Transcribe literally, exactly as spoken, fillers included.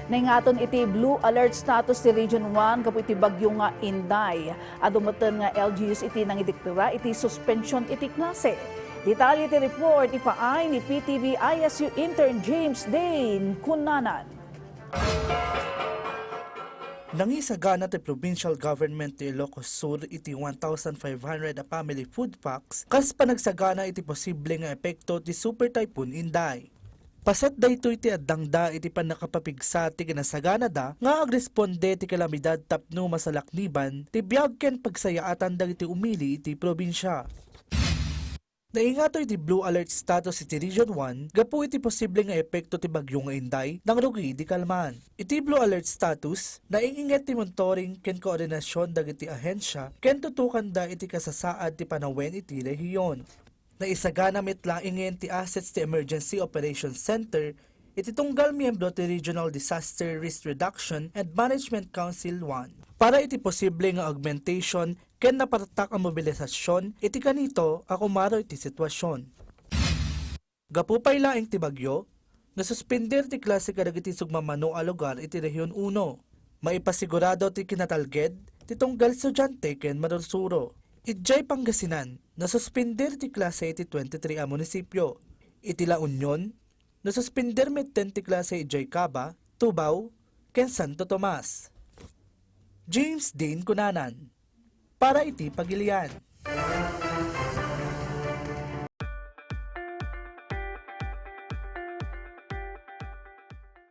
Naingaton iti blue alert status ti Region one gapu iti bagyo nga Inday. Adu metten nga L G Us iti nangideklara iti suspension iti klase. Detalye ti report ipaay ni P T V I S U intern James Dane Cunanan. Nangisagana ti provincial government ti Ilocos Sur iti one thousand five hundred a family food packs kas panagsagana iti posible nga epekto ti Super Typhoon Inday. Paset daytoy ti addangda iti pannakapapigsa ti kinasaganada nga agresponde ti kalamidad tapno masalakniban ti biag ken pagsayaatan dagiti umili iti probinsia. Naingato iti blue alert status iti Region one gapu iti posible nga epekto ti bagyo nga Inday nangrugi idi kalman. Iti blue alert status, naing-inget ti monitoring ken koordinasyon dagiti ahensia ken tutukanda iti kasasaad ti panawen iti rehiyon. Naisagana met laengen ti assets ti Emergency Operations Center iti tunggal miyembro ti Regional Disaster Risk Reduction and Management Council one para iti posible nga augmentation ken napartak a mobilisasyon iti kanito a kumaro iti sitwasyon. Gapu pay laeng ti bagyo, nasuspender ti klase kadagiti sugmamano a lugar iti Rehiyon uno. Maipasigurado ti kinatalged ti tunggal estudiante ken manursuro. Idiay Pangasinan, nasuspender ti klase iti twenty-three a munisipyo. Iti La Union, nasuspender metten ti klase idiay Caba, Tubao, ken Santo Tomas. James Dean Cunanan, para iti Pagilian.